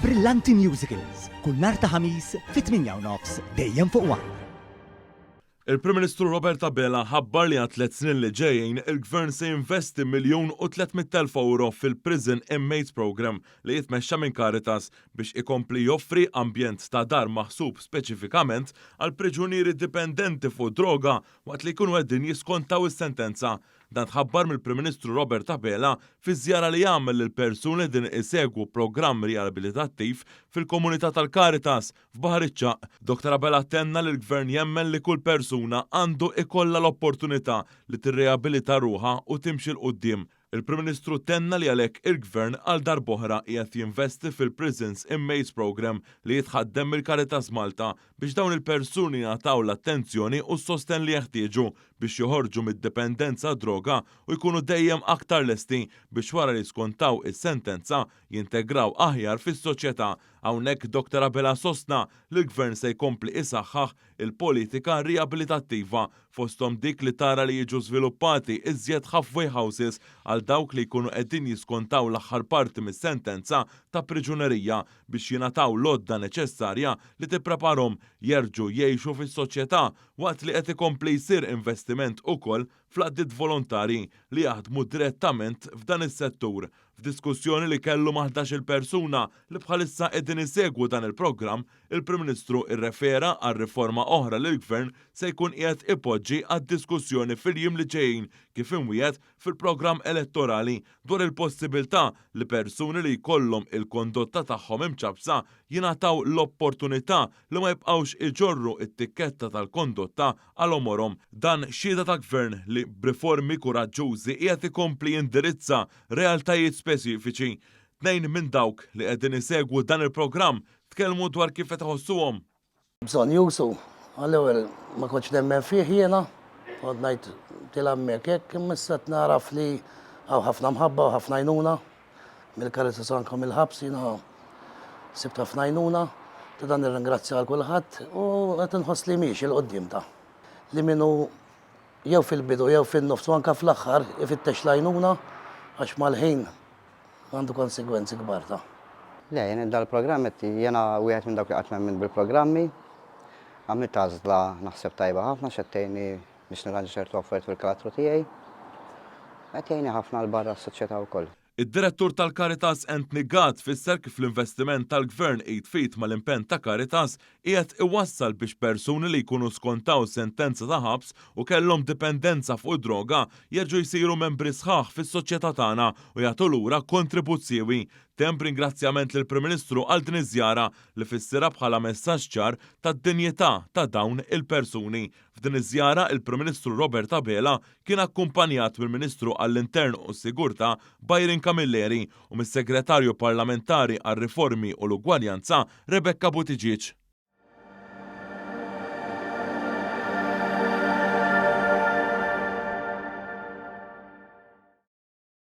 Brillanti Musicals, kull nhar ta' Ħamis fit-8 nofs dejjem fuq One. Il-Prim Ministru Robert Abela ħabbar li għat-3 snin li ġejjin il-Gvern se jinvesti 1,300,000 euro fil-Prison Inmates Program li jitmexxa minn Caritas biex ikompli joffri ambjent ta' dar maħsub speċifikament għal priġunieri dipendenti fuq droga waqt li jkunu qegħdin jiskontaw is-sentenza. Dan tħabbar mill-Prim Ministru Robert Abela fi żjara li jagħmel lil persuni din isegwu programm riabilitattiv fil-komunità tal-Caritas f'Baħar iċ-Ċagħaq. Dr. Abela tenna li l-Gvern jemmen li kull persuna għandu ikollha l-opportunità li tirreabilita ruħha u timxi 'l quddiem. Il-Prim Ministru tenna li għalhekk il-Gvern għal darb'oħra qiegħed jinvesti fil-Prisons Inmates Program li jitħaddem mill-Caritas Malta biex dawn il-persuni jingħataw l-attenzjoni u s-sosten li jeħtieġu biex joħorġu mid-dipendenza droga u jkunu dejjem aktar lesti biex wara li skontaw is-sentenza jintegraw aħjar fis-soċjetà. Hawnhekk Dr. Abela sostna li l-Gvern se jkompli isaħħaħ il-politika riabilitattiva, fosthom dik li tara li jiġu żviluppati iżjed halfway houses għal dawk li jkunu qegħdin jiskontaw l-aħħar parti mis-sentenza ta' priġunerija biex jingħataw l-għodda neċessarja li tippreparhom jerġgħu jgħixu fis-soċjetà, waqt li qed ikompli jsir investiment ukoll fl-għaqdiet volontari li jaħdmu direttament f'dan is-settur. F'diskussjoni li kellu ma' 11-il persuna li bħalissa qegħdin isegwu dan il-programm, il-Prim Ministru irrefera għal riforma oħra li l-Gvern se jkun qiegħed ipoġġi għad-diskussjoni fil-jiem li ġejjin, kif imwiegħed fil-programm elettorali, dwar il-possibilità li persuni li jkollhom il-kondotta tagħhom imċappsa jingħataw l-opportunità li ma jibqgħux iġorru t-tikketta tal-kondotta għal għomorhom. Dan xhieda ta' Gvern li b'riformi kuraġġużi qiegħed ikompli jindirizza realtajiet speċifiċi. Tnejn minn dawk li qegħdin isegwu dan il-programm tkellmu dwar kif qed iħossuhom. Bżonnjuż, għall-ewwel ma kontx nemmen fih jiena, kont ngħid tilgħab hemmhekk hekk, imma issa qed naraf li hawn ħafna mħabba u ħafna għajnuna mill-Caritas, anke mill-ħabs jiena sibt ħafna għajnuna. Ta' dan nirringrazzja għal kulħadd u qed inħoss li miexi 'l quddiem ta' li minnu jew fil-bidu jew fin-nofs u anke fl-aħħar ifittex l-għajnuna, għax mal-ħin għandu konsegwenzi kbar ta'. Le, jien dal-programm qed jiena wieħed minn dawk li qatt m'emmin bil-programmi. Għamilt għażla naħseb tajba ħafna x'qed tgħinni biex nirranġa ċertu affarijiet fil-karattru tiegħi. Qed jgħinni ħafna 'l barra s-soċjetà wkoll. Id-Direttur tal-Caritas Anthony Gatt fisser kif l-investiment tal-Gvern id f'id mal-impenn ta' Caritas qiegħed iwassal biex persuni li jkunu skontaw sentenza ta' ħabs u kellhom dipendenza fuq id-droga jerġgħu jsiru membri sħaħ fis-soċjetà tagħna u jagħtu lura kontribut siewi. Temm b'ringrazzjament lill-Prim Ministru għal din iż-żjara li fissirha bħala messaġġ ċar tad-dinjità ta' dawn il-persuni. F'din iż-żjara, il-Prim Ministru Robert Abela kien akkumpanjat mill-Ministru għall-Intern u s-Sigurtà Byron Camilleri u mis-Segretarju Parlamentari għar-Riformi u l-Ugwaljanza Rebecca Buttigieg.